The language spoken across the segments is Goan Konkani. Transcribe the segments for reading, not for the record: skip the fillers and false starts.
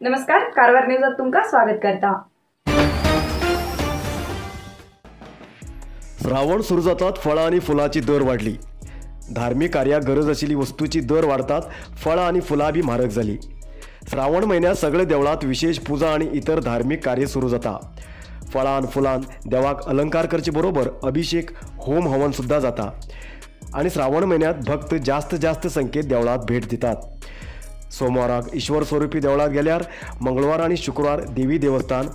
नमस्कार, कारवार न्यूजात तुमका स्वागत करता। श्रावण सुरू जातात फळां आनी फुलांची दर वाडली। धार्मिक कार्याक गरज आशिल्ली वस्तूची दर वाडतात, फळां आनी फुलां बी म्हारग जाली। श्रावण म्हयन्यांत सगळे देवळांत विशेष पुजा आनी इतर धार्मिक कार्य सुरू जाता। फळां फुलान देवाक अलंकार करचे बरोबर अभिषेक, होम हवन सुद्दां जाता आनी श्रावण म्हयन्यांत भक्त जास्त जास्त संख्येत देवळांत भेट दितात। सोमवाराक ईश्वर स्वरुपी देवळांत गेल्यार मंगळवार आनी शुक्रवार देवी देवस्थान,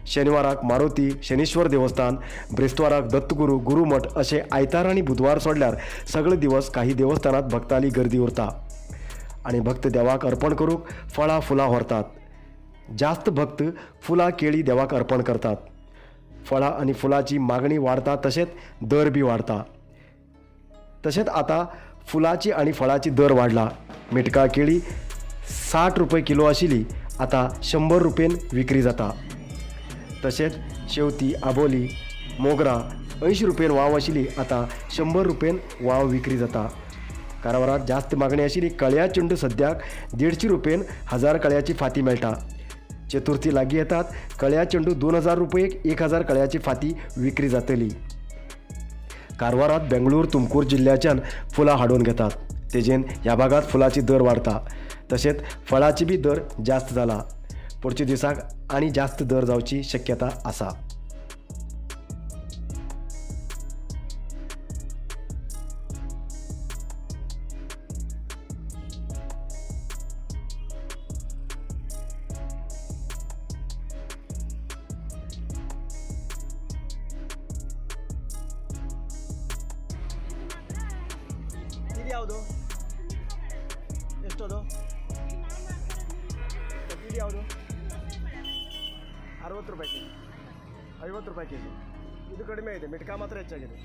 शनिवाराक मारुती शनीश्वर देवस्थान, ब्रेस्ताराक दत्तगुरू गुरुमठ अशे आयतार आनी बुधवार सोडल्यार सगळे दिवस काही देवस्थानात भक्ताली गर्दी उरता आनी भक्त देवाक अर्पण करूंक फळां फुलां व्हरतात। जास्त भक्त फुलां केळी देवाक अर्पण करतात। फळां आनी फुलांची मागणी वाडता तशेंच दर बी वाडता। तशेंच आतां फुलाची आनी फळाची दर वाडला। मिटका केळी 60 रुपये किलो आशिल्ली आतां 100 रुपयेन विक्री जाता। तशेंच शेवती, आबोली, मोगरा 80 रुपयेन वाव आशिल्ली आतां 100 रुपयेन वाव विक्री जाता। कारवारात जास्त मागणी आशिल्ली कळया चेंडू सद्याक 150 रुपयेन 1000 कळयाची फाती मेळटा। चतुर्थी लागीं येतात कळया चेंडू 2000 रुपयेक 1000 कळयाची फाती विक्री जातली। कारवारात बेंगळूर, तुमकूर जिल्ल्याच्यान फुलां हाडून घेतात, तेजेन ह्या भागात फुलाची दर वाडता। तशेंच फळाची बी दर जास्त जाला। पुढच्या दिसाक आनी जास्त दर जावची शक्यता आसा। ಯಾವುದು ಎಷ್ಟದು? ಇದು ಯಾವುದು? 60 ರೂಪಾಯಿ ಕೆ ಜಿ, 50 ರೂಪಾಯಿ ಕೆ ಜಿ. ಇದು ಕಡಿಮೆ ಇದೆ, ಮಿಟ್ಕಾ ಮಾತ್ರ ಹೆಚ್ಚಾಗಿದೆ.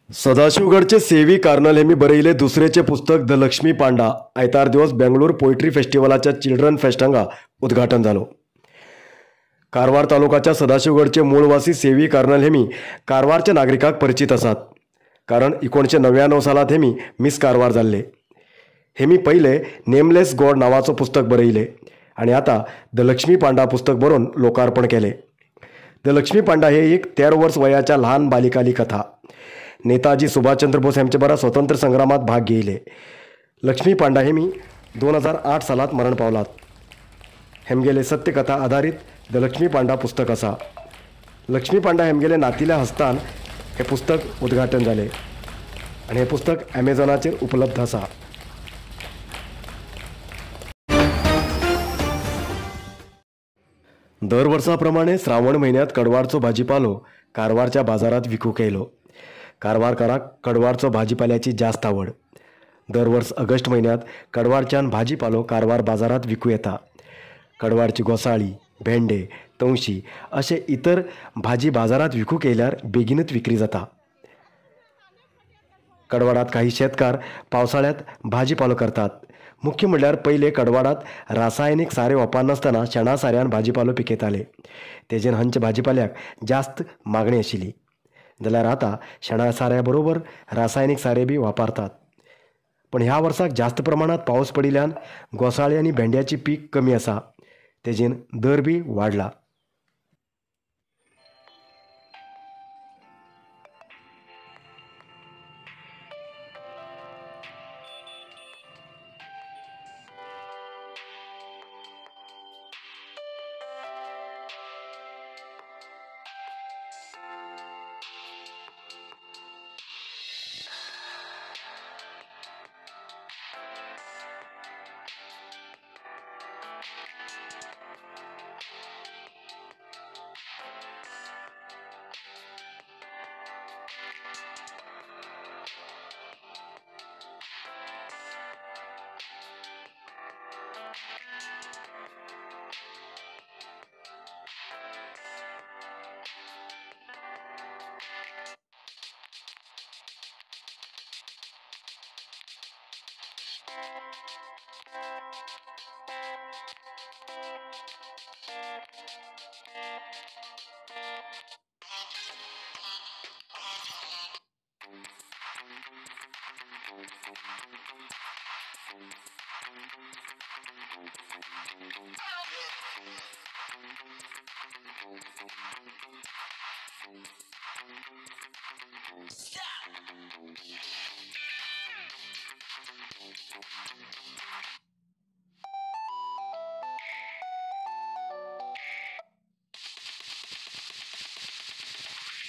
सदाशिवगडचे सेवी कार्नल हेमी बरयिल्लें दुसरेचें पुस्तक the Lakshmi Panda आयतार दिवस बेंगळूर पोयट्री फेस्टिवलाच्या चिल्ड्रन फेस्ट हांगा उद्घाटन जालो। कारवार तालुकाच्या सदाशिवगडचे मूळवासी सेवी कार्नल हेमी कारवारच्या नागरिकांक परिचित आसात, कारण 1999 सालात हेमी मिस कारवार जाल्ले। हेमी पयले नेमलेस गॉड नांवाचो पुस्तक बरयिल्लें आनी आतां the Lakshmi Panda पुस्तक बरोवन लोकार्पण केलें। The Lakshmi Panda हे एक 13 वर्स वयाच्या ल्हान बालिकाली कथा। नेताजी सुभाषचंद्र बोस यांचे बरा स्वतंत्र संग्रामात भाग घेयले। लक्ष्मी पांडा हेमी 2008 सालात मरण पावलात। हेमगेले सत्यकथा आधारित the Lakshmi Panda पुस्तक आसा। लक्ष्मी पांडा हेमगेले नातिल्या हस्तान हे पुस्तक उद्घाटन जालें आनी हे पुस्तक ॲमेझॉनाचेर उपलब्ध आसा। दर वर्सा प्रमाणे श्रावण म्हयन्यांत कडवारचो भाजीपालो कारवारच्या बाजारात विकूंक येयलो। कारवारकाराक कडवारचो भाजीपाल्याची जास्त आवड। दर वर्स ऑगस्ट म्हयन्यांत कडवारच्यान भाजीपालो कारवार बाजारात विकूं येता। कडवारची घोसाळी, भेंडे, तवशी अशे इतर भाजी बाजारात विकूंक येयल्यार बेगीनच विक्री जाता। कडवाडात काही शेतकार पावसाळ्यात भाजीपालो करतात। मुख्य म्हणल्यार पयले कडवाडात रासायनिक सारें वापरनासतना शेणा साऱ्यान भाजीपालो पिकयताले, तेजेन हांच्या भाजीपाल्याक जास्त मागणी आशिल्ली। जाल्यार आतां शेणा साऱ्या बरोबर रासायनीक सारें बी वापरतात. पण ह्या वर्साक जास्त प्रमाणांत पावस पडिल्ल्यान घोसाळी आनी भेंड्याची पीक कमी आसा, तेजेन दर बी वाडला.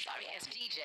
Sorry ass DJ.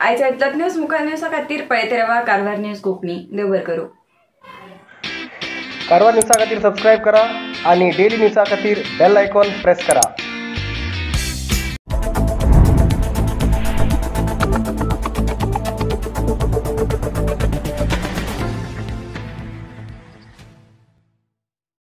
आयच्या इतलोच न्यूज मुखार न्यूजा खातीर पळयत रावा कारवार न्यूज कोंकणी. देव बरें करूं. कारवार न्यूजा खातीर सबस्क्रायब करा आणि डेली न्यूजा खातीर बेल आयकॉन प्रेस करा.